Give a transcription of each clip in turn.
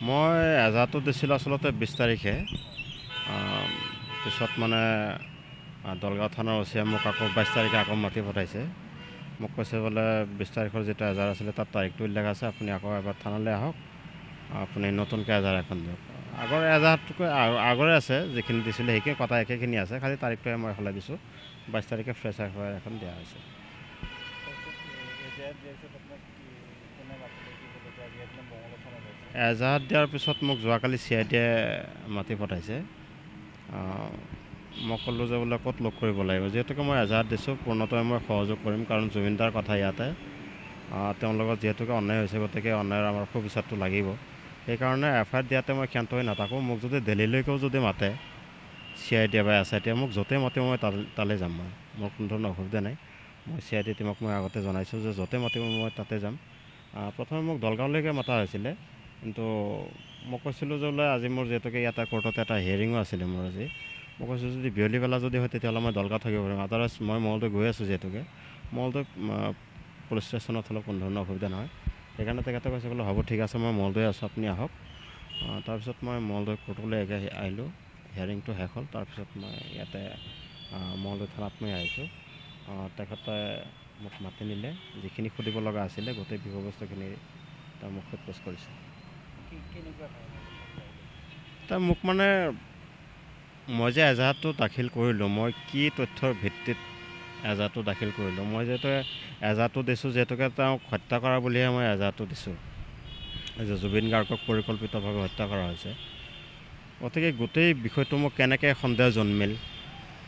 মই এজাহাৰটো দিছিলোঁ আচলতে 20 তাৰিখে। পিছত মানে দলগাঁও থানাৰ অ' চিয়ে মোক আকৌ 22 তাৰিখে আকৌ মাতি পঠাইছে। মোক কৈছে বোলে 20 তাৰিখৰ যিটো এজাহাৰ আছিলে তাত তাৰিখটো উল্লেখ আছে, আপুনি আকৌ এবাৰ থানালৈ আহক, আপুনি নতুনকৈ এজাহাৰ এখন দিয়ক। আগৰ এজাহাৰটোকৈ আগৰে আছে, যিখিনি দিছিলে সেইখিনি কথা একেখিনি আছে, খালি তাৰিখটোৱে মই সলাই দিছোঁ। 22 তাৰিখে ফ্ৰেছ এফ I R এখন দিয়া হৈছে। এজাহাৰ দিয়াৰ পিছত মোক যোৱাকালি চি I ডিয়ে মাতি পঠাইছে। মই ক'লোঁ যে বোলে ক'ত লগ কৰিব লাগিব, যিহেতুকে মই এজাহাৰ দিছোঁ পূৰ্ণতঃ মই সহযোগ কৰিম, কাৰণ জুবিনদাৰ কথা ইয়াতে তেওঁৰ লগত যিহেতুকে অন্যায় হৈছে, গতিকে অন্যায়ৰ আমাৰ সুবিচাৰটো লাগিব। সেইকাৰণে এফ I R দিয়াতে মই ক্ষান্ত হৈ নাথাকোঁ। মোক যদি দেলহিলৈকেও যদি মাতে চি I ডিয়ে বা এছ I টিয়ে, মোক য'তে মাতিব মই তালৈ যাম। মই মোৰ কোনো ধৰণৰ অসুবিধা নাই। মই চি I D টীমক মই আগতে জনাইছোঁ যে য'তে মাতিব মই তাতে যাম। প্ৰথমে মোক দলগাঁৱলৈকে মতা হৈছিলে, কিন্তু মই কৈছিলোঁ যে বোলে আজি মোৰ যিহেতুকে ইয়াতে কোৰ্টত এটা হিয়াৰিঙো আছিলে মোৰ আজি, মই কৈছোঁ যদি বিয়লিবেলা যদি হয় তেতিয়াহ'লে মই দলগাঁৱত থাকিব পাৰিম, আদাৰৱাইজ মই মঙলদৈ গৈ আছোঁ, যিহেতুকে মঙলদৈ পুলিচ ষ্টেচনত হ'লেও কোনো ধৰণৰ অসুবিধা নহয়। সেইকাৰণে তেখেতে কৈছে বোলে হ'ব ঠিক আছে, মই মঙলদৈ আছোঁ, আপুনি আহক। তাৰপিছত মই মঙলদৈ কোৰ্টলৈ আহিলোঁ, হিয়াৰিংটো শেষ হ'ল। তাৰপিছত মই ইয়াতে মঙলদৈ থানাত মই আহিছোঁ। তেখেতে মোক মাতি নিলে, যিখিনি সুধিব লগা আছিলে গোটেই বিষয়বস্তুখিনি তেওঁ মোক সোধ পোছ কৰিছে। তেওঁ মোক মানে মই যে এজাহাৰটো দাখিল কৰিলোঁ, মই কি তথ্যৰ ভিত্তিত এজাহাৰটো দাখিল কৰিলোঁ, মই যিহেতু এজাহাৰটো দিছোঁ যিহেতুকে তেওঁক হত্যা কৰা বুলিহে মই এজাহাৰটো দিছোঁ, যে জুবিন গাৰ্গক পৰিকল্পিতভাৱে হত্যা কৰা হৈছে। গতিকে গোটেই বিষয়টো মোক কেনেকৈ সন্দেহ জন্মিল,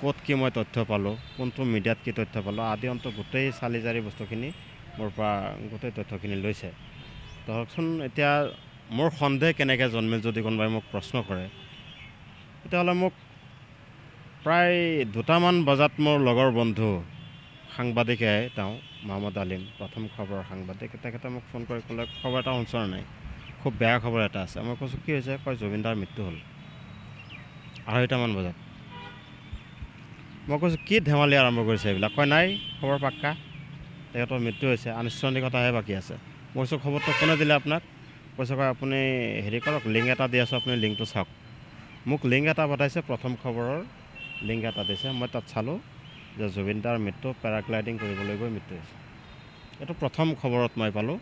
ক'ত কি মই তথ্য পালোঁ, কোনটো মিডিয়াত কি তথ্য পালোঁ, আদি অন্ত গোটেই চালি জাৰি বস্তুখিনি মোৰ পৰা গোটেই তথ্যখিনি লৈছে। ধৰকচোন এতিয়া মোৰ সন্দেহ কেনেকৈ জন্মিল যদি কোনোবাই মোক প্ৰশ্ন কৰে, তেতিয়াহ'লে মোক প্ৰায় 2টামান বজাত মোৰ লগৰ বন্ধু সাংবাদিকে, তেওঁ মহম্মদ আলিম, প্ৰথম খবৰৰ সাংবাদিক, তেখেতে মোক ফোন কৰি ক'লে খবৰ এটা শুনছ নাই, খুব বেয়া খবৰ এটা আছে। মই কৈছোঁ কি হৈছে? কয় জুবিনদাৰ মৃত্যু হ'ল 2:30মান বজাত। মই কৈছোঁ কি ধেমালি আৰম্ভ কৰিছে এইবিলাক? কয় নাই খবৰ পাক্কা, তেখেতৰ মৃত্যু হৈছে, আনুষ্ঠানিকতাহে বাকী আছে। মই কৈছোঁ খবৰটো কোনে দিলে আপোনাক? কৈছে কয় আপুনি হেৰি কৰক, লিংক এটা দি আছোঁ, আপুনি লিংকটো চাওক। মোক লিংক এটা পঠাইছে, প্ৰথম খবৰৰ লিংক এটা দিছে। মই তাত চালোঁ যে জুবিনদাৰ মৃত্যু পেৰাগ্লাইডিং কৰিবলৈ গৈ মৃত্যু হৈছে। এইটো প্ৰথম খবৰত মই পালোঁ,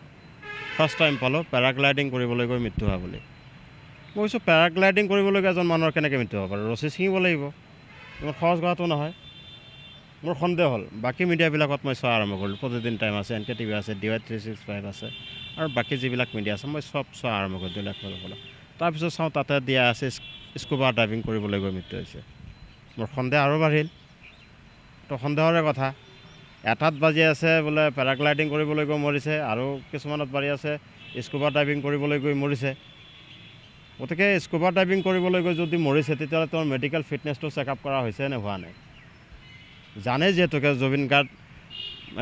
ফাৰ্ষ্ট টাইম পালোঁ পেৰাগ্লাইডিং কৰিবলৈ গৈ মৃত্যু হোৱা বুলি। মই কৈছোঁ পেৰাগ্লাইডিং কৰিবলৈ গৈ এজন মানুহৰ কেনেকৈ মৃত্যু হ'ব পাৰে, ৰছী ছিঙিব লাগিব, ইমান সহজ কথাটো নহয়। মোৰ সন্দেহ হ'ল। বাকী মিডিয়াবিলাকত মই চোৱা আৰম্ভ কৰিলোঁ, প্ৰতিদিন টাইম আছে, এন কে টিভি আছে, ডি ৱাই 365 আছে, আৰু বাকী যিবিলাক মিডিয়া আছে মই চব চোৱা আৰম্ভ কৰি দিলোঁ এফালৰ। তাৰপিছত চাওঁ তাতে দিয়া আছে স্কুবা ডাইভিং কৰিবলৈ গৈ মৃত্যু হৈছে। মোৰ সন্দেহ আৰু বাঢ়িল। তো সন্দেহৰে কথা, এটাত বাজি আছে বোলে পেৰাগ্লাইডিং কৰিবলৈ গৈ মৰিছে, আৰু কিছুমানত বাঢ়ি আছে স্কুবা ডাইভিং কৰিবলৈ গৈ মৰিছে। গতিকে স্কুবা ডাইভিং কৰিবলৈ গৈ যদি মৰিছে তেতিয়াহ'লে তেওঁৰ মেডিকেল ফিটনেছটো চেক আপ কৰা হৈছে নে হোৱা নাই? জানে যিহেতুকে জুবিন গাৰ্গ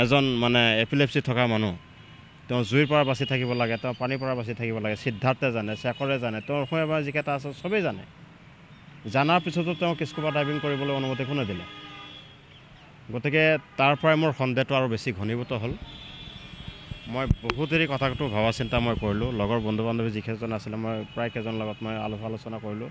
এজন মানে এপিলেপচি থকা মানুহ, তেওঁ জুইৰ পৰা বাচি থাকিব লাগে, তেওঁ পানীৰ পৰা বাচি থাকিব লাগে, সিদ্ধাৰ্থে জানে, শেখৰে জানে, তেওঁৰ অসমীয়া যিকেইটা আছে চবেই জানে। জানাৰ পিছতো তেওঁক স্কুবা ডাইভিং কৰিবলৈ অনুমতি কোনে দিলে? গতিকে তাৰ পৰাই মোৰ সন্দেহটো আৰু বেছি ঘনীভূত হ'ল। মই বহুত দেৰি কথাটো ভবা চিন্তা মই কৰিলোঁ, লগৰ বন্ধু বান্ধৱী যিকেইজন আছিলে মই প্ৰায় কেইজনৰ লগত মই আলোচনা কৰিলোঁ।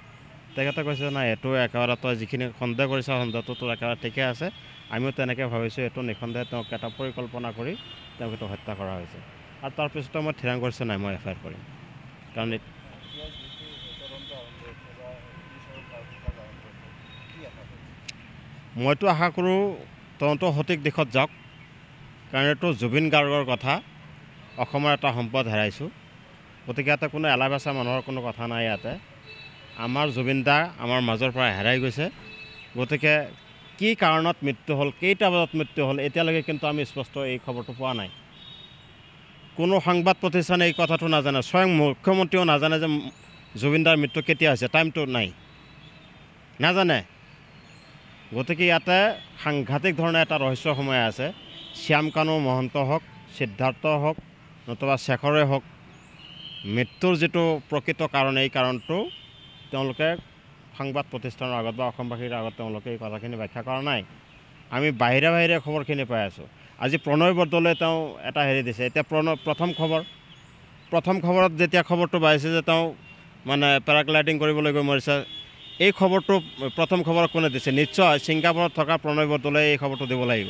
তেখেতে কৈছে নাই এইটো একেবাৰে তই যিখিনি সন্দেহ কৰিছ সন্দেহটো তোৰ একেবাৰে ঠিকে আছে, আমিও তেনেকৈ ভাবিছোঁ, এইটো নিঃসন্দেহে তেওঁক এটা পৰিকল্পনা কৰি তেওঁক এইটো হত্যা কৰা হৈছে। আৰু তাৰপিছতে মই থিৰাং কৰিছোঁ নাই মই এফ I R কৰিম। কাৰণ মইতো আশা কৰোঁ তদন্ত সঠিক দিশত যাওক, কাৰণ এইটো জুবিন গাৰ্গৰ কথা, অসমৰ এটা সম্পদ হেৰাইছোঁ, গতিকে ইয়াতে কোনো এলা বেচা মানুহৰ কোনো কথা নাই। ইয়াতে আমাৰ জুবিন দা আমাৰ মাজৰ পৰা হেৰাই গৈছে, গতিকে কি কাৰণত মৃত্যু হ'ল, কেইটা বজাত মৃত্যু হ'ল, এতিয়ালৈকে কিন্তু আমি স্পষ্ট এই খবৰটো পোৱা নাই। কোনো সংবাদ প্ৰতিষ্ঠানে এই কথাটো নাজানে, স্বয়ং মুখ্যমন্ত্ৰীয়েও নাজানে যে জুবিনদাৰ মৃত্যু কেতিয়া হৈছে, টাইমটো নাই, নাজানে। গতিকে ইয়াতে সাংঘাতিক ধৰণে এটা ৰহস্য সোমাই আছে। শ্যাম কানু মহন্ত হওক, সিদ্ধাৰ্থ হওক, নতুবা শেখৰে হওক, মৃত্যুৰ যিটো প্ৰকৃত কাৰণ, এই কাৰণটো তেওঁলোকে সংবাদ প্ৰতিষ্ঠানৰ আগত বা অসমবাসীৰ আগত তেওঁলোকে এই কথাখিনি ব্যাখ্যা কৰা নাই। আমি বাহিৰে বাহিৰে খবৰখিনি পাই আছোঁ। আজি প্ৰণয় বৰদলৈ তেওঁ এটা হেৰি দিছে, এতিয়া প্ৰণয় প্ৰথম খবৰ, প্ৰথম খবৰত যেতিয়া খবৰটো পাইছে যে তেওঁ মানে পেৰাগ্লাইডিং কৰিবলৈ গৈ মৰিছে, এই খবৰটো প্ৰথম খবৰ কোনে দিছে? নিশ্চয় ছিংগাপুৰত থকা প্ৰণয় বৰদলৈয়ে এই খবৰটো দিব লাগিব।